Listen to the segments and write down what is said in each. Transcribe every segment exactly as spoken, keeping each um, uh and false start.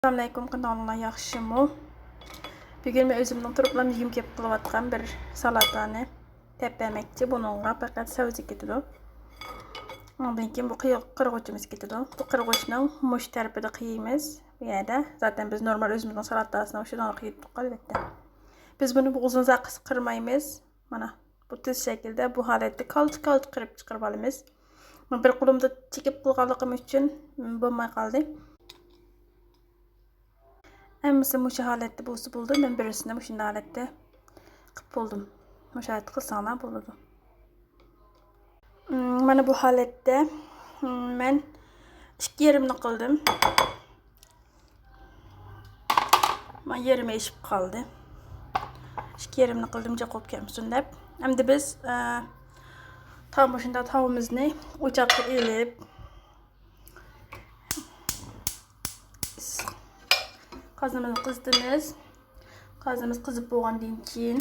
ئەسسالامۇئەلەيكۇم، قانداقلار، ياخشىمۇ؟ بۈگۈن مەن ئۆزۈمنىڭ تۇرۇپلا يېگۈم كېلىپ قېلىۋاتقان بىر سالاتانى تەپ بەرمەكچى. بۇنىڭغا پەقەت سەۋزە كېتىدۇ. ئۇنىڭدىن كېيىن بۇ قىي-، قىرغۇچىمىز كېتىدۇ. بۇ قىرغۇچنىڭ مۇشۇ تەرىپىدە قىيىمىز. بۇ يەردە زاتەن بىز نورمال ئۆزىمىزنىڭ سالاتاسىنى مۇشۇنداق قىيدۇق، ئەلۋەتتە. بىز بۇنى بۇ ئۇزۇن ئۇزاق قىرمايمىز. مانا، بۇ تۈز شەكىلدە، بۇ ھالەتتە كالتە كالتە قىرىپ چىقىرىپ ئالىمىز. بىر قولۇمدا چېكىپ قىلغانلىقىم ئۈچۈن بولماي قالدى. ھەممىسى مۇشۇ ھالەتتە بولسا بولىدۇ. مەن بىرسىنى مۇشۇنداق ھالەتتە قىلىپ بولدۇم. مۇشۇ ھالەتتە قىلساڭلار بولىدۇ. مم، مانا بۇ ھالەتتە، مم، مەن ئىككى يېرىمنى قىلدىم. مانا يېرىمى ئېشىپ قالدى. ئىككى يېرىمنى قىلدىم، جىق بولۇپ كەتمىسۇن دەپ. ئەمدى بىز، ئە، تاۋ-، مۇشۇنداق تاۋىمىزنى ئوچاققا ئېلىپ، قازىنىمىزنى قىزىتىمىز. قازىنىمىز قىزىپ بولغاندىن كېيىن،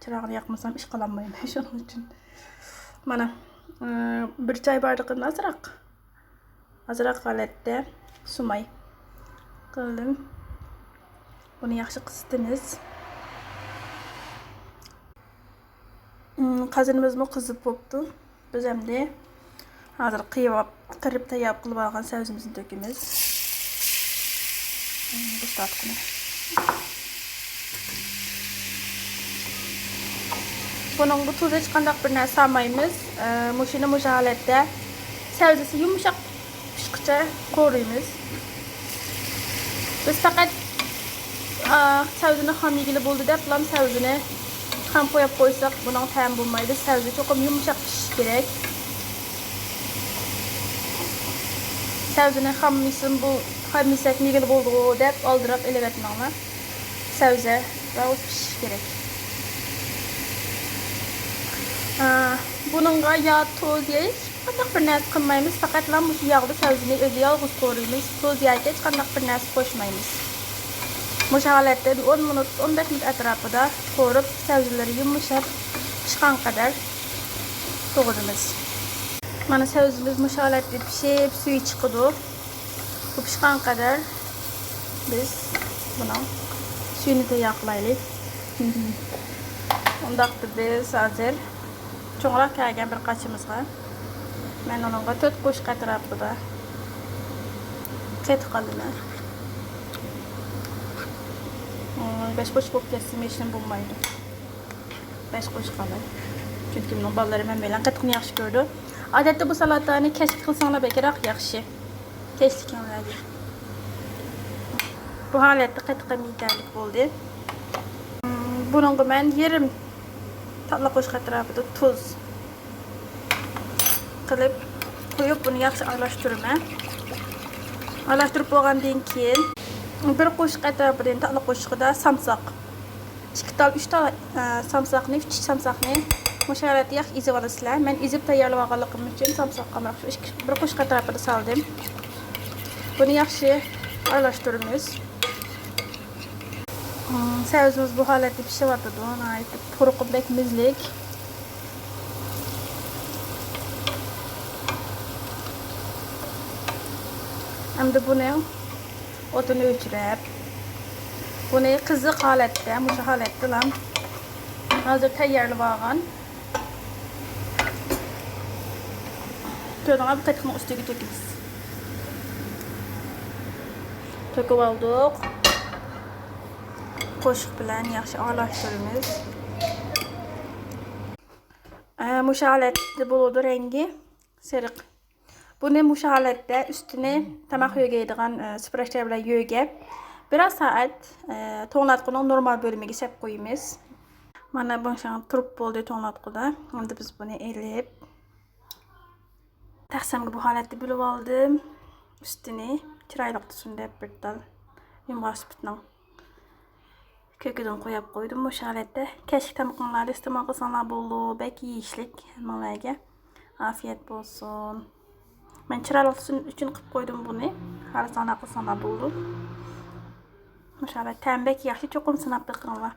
چىراغنى ياقمىسام ئىش قىلالمايمەن، شۇنىڭ ئۈچۈن. مانا، ئى، بىر چاي بارلىقىدىن ئازراق، ئازراق ھالەتتە سۇ ماي قىلدىم. بۇنى ياخشى قىزىتىمىز. ئىم، قازىنىمىزمۇ قىزىپ بوپتۇ. بىز ئەمدى ھازىر قىيىپ، قىرىپ تەييار قىلىپ ئالغان سەۋزىمىزنى تۆكىمىز. ئىم، بۇ تارتقىنى. بۇنىڭغا تۇز، ھېچقانداق بىر نەرسە سالمايمىز. ئە، مۇشۇنى مۇشۇ ھالەتتە سەۋزىسى يۇمشاق پىشقىچە قورۇيمىز. بىز پەقەت، ئا، سەۋزىنى خام يېگىلى بولدى دەپلا سەۋزىنى خام قويۇپ قويساق، بۇنىڭ تەمى بولمايدۇ. سەۋزە چوقۇم يۇمشاق پىشىشى كېرەك. سەۋزىنى خام يېسىم بۇ، خام يېسەك يېگىلى بولدىغۇ دەپ ئالدىراپ ئېلىۋەتمەڭلار. سەۋزە راۋۇس پىشىشى كېرەك. ئا، بۇنىڭغا يا تۇز، يا ھېچقانداق بىر نەرسە قىلمايمىز، پەقەتلا مۇشۇ ياغدا سەۋزىنى ئۆزى يالغۇز قورۇيمىز، تۇز ياكى ھېچقانداق بىر نەرسە قوشمايمىز. مۇشۇ ھالەتتە بىر ئون مىنۇت، ئون بەش مىنۇت ئەتراپىدا قورۇپ، سەۋزىلىرى يۇمشاپ پىشقان قەدەر توغرىمىز. مانا سەۋزىمىز مۇشۇ ھالەتتە پىشىپ، سۈيى چىقىدۇ. بۇ پىشقان قەدەر بىز بۇنىڭ سۈيىنى تەييار قىلايلى. ئۇنداقتا بىز ھازىر چوڭراق كەلگەن بىر قاچىمىزغا مەن ئۇنىڭغا تۆت قوشۇق ئەتراپىدا قېتىق ئالىمەن. بەش قوشۇق بولۇپ كەتسىمۇ ھېچنېمە بولمايدۇ. بەش قوشۇق ئالاي. چۈنكى مېنىڭ بالىلىرىم ھەممەيلەن قېتىقنى ياخشى كۆرىدۇ. ئادەتتە بۇ سالاتانى كەچلىك قىلساڭلار بەكرەك ياخشى. كەچلىكىڭلارگە. بۇ ھالەتتە قېتىقىم يېتەرلىك بولدى. بۇنىڭغا مەن يېرىم تاتلىق قوشۇق ئەتراپىدا تۇز قىلىپ قويۇپ، بۇنى ياخشى ئارىلاشتۇرىمەن. ئارىلاشتۇرۇپ بولغاندىن كېيىن، بىر قوشۇق ئەتراپىدىن تاتلىق قوشۇقىدا سامساق، ئىككى تال، ئۈچ تال، ئە، سامساقنى، ئۈچ سامساقنى مۇشۇ ھالەتتە ياخشى ئېزىۋالىسىلەر. مەن ئېزىپ تەييارلىۋالغانلىقىم ئۈچۈن سامساققا مەخسۇس ئىككى، بىر قوشۇق ئەتراپىدا سالدىم. بۇنى ياخشى ئارىلاشتۇرىمىز. سەۋزىمىز بۇ ھالەتتە پىشىۋاتىدۇ. ناھايىتى پۇرىقى بەك مۈزلۈك. ئەمدى بۇنى ئوتىنى ئۆچۈرۈپ، بۇنى قىزىق ھالەتتە، مۇشۇ ھالەتتىلا ھازىر تەييارلىۋالغان، كۆردۈڭلارمۇ، قېتىقنىڭ ئۈستىگە تۆكىمىز. تۆكۈپ ئالدۇق. قوشۇق بىلەن ياخشى ئارىلاشتۇرىمىز. ئە، مۇشۇ ھالەتتە بولىدۇ رەڭگى سېرىق. بۇنى مۇشۇ ھالەتتە ئۈستىنى تاماق يۆگەيدىغان، ئە، سۈپۈرەكلەر بىلەن يۆگەپ، بىرەر سائەت، ئە، توڭلاتقۇنىڭ نورمال بۆلۈمىگە سېلىپ قويىمىز. مانا بۇ شۇڭا تۇرۇپ بولدى توڭلاتقۇدا. ئەمدى بىز بۇنى ئېلىپ، تەخسەمگە بۇ ھالەتتە بۆلۈپ ئالدىم. ئۈستىنى چىرايلىق تۇرسۇن دەپ بىر تال يۇمغاق سۈپۈتنىڭ كۆكىدىن قويۇپ قويدۇم مۇشۇ ھالەتتە. كەچلىك تامىقىڭلاردا ئىستېمال قىلساڭلار بولىدۇ. بەك يېيىشلىك ھەممىڭلارگە. ئافىيەت بولسۇن. مەن چىرايلىق تۇرسۇن ئۈچۈن قىلىپ قويدۇم بۇنى. خالىساڭلار قىلساڭلار بولىدۇ. مۇشۇ ھالەت تەمى بەك ياخشى، چوقۇم سىناپ بېقىڭلار.